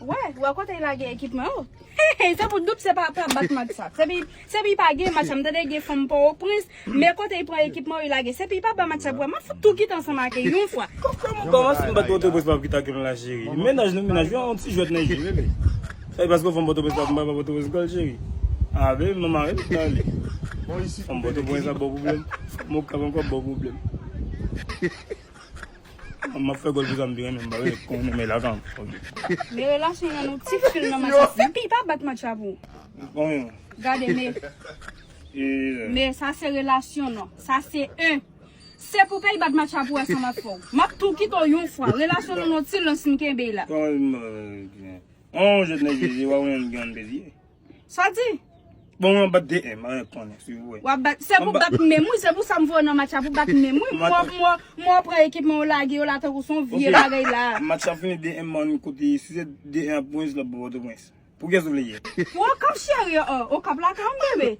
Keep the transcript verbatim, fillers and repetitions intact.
Wè, wè kote l lage ekipman yo. Se pou Doups pa, pa bat match sa. Se pi, se pi pa gen match sa. M tande gen fanm Pòtoprens, men kote l pran ekipman yo, l lage. Se pi pa bat match sa pou wè. M ap fout tou kite ansanm ak yon fwa. Kòman, kòman si m bat Pòtoprens pa kite ak yon la cheri? Mennaj nou, mennaj yo, yon ti jwèt nan je. Sa e paske fanm Pòtoprens pa, pa Pòtoprens gòl cheri. A, bebe, m mare l ale. Fanm Pòtoprens ap ba w pwoblèm. Fanm Okap ankò ap ba w pwoblèm. M ap fè gòl pou sa m pi renmen, m pa vle konnen, men la kan. Ok. Men relasyon nan nou ti fil nan match la. Se pi pa bat match la pou. Bon. Gade, men. E, men sa se relasyon non. Sa se en. Se pou peyi bat match la pou wè sa m ap fè w. M ap tou kite w yon fwa. Relasyon nan nou ti lan si m kenbe la. Kòman, euh, on jwèt nan je, w ap wè yon grann peyi. Sa di? Bon, mwen bat de en, mwen konnen, si w wè. W ap bat, se pou bat menm wi, se pou sa m voye nan match la, pou bat menm wi. Mwen, mwen, mwen pran ekipman yo lage yo la tankou se yon vye bagay la. Match la fini de en, man, kote, si se de en ap Pòtoprens, l ap Pòtoprens. Pou kiyès ou vle ye? Pou Okap cheri, oh, Okap la kan bebe.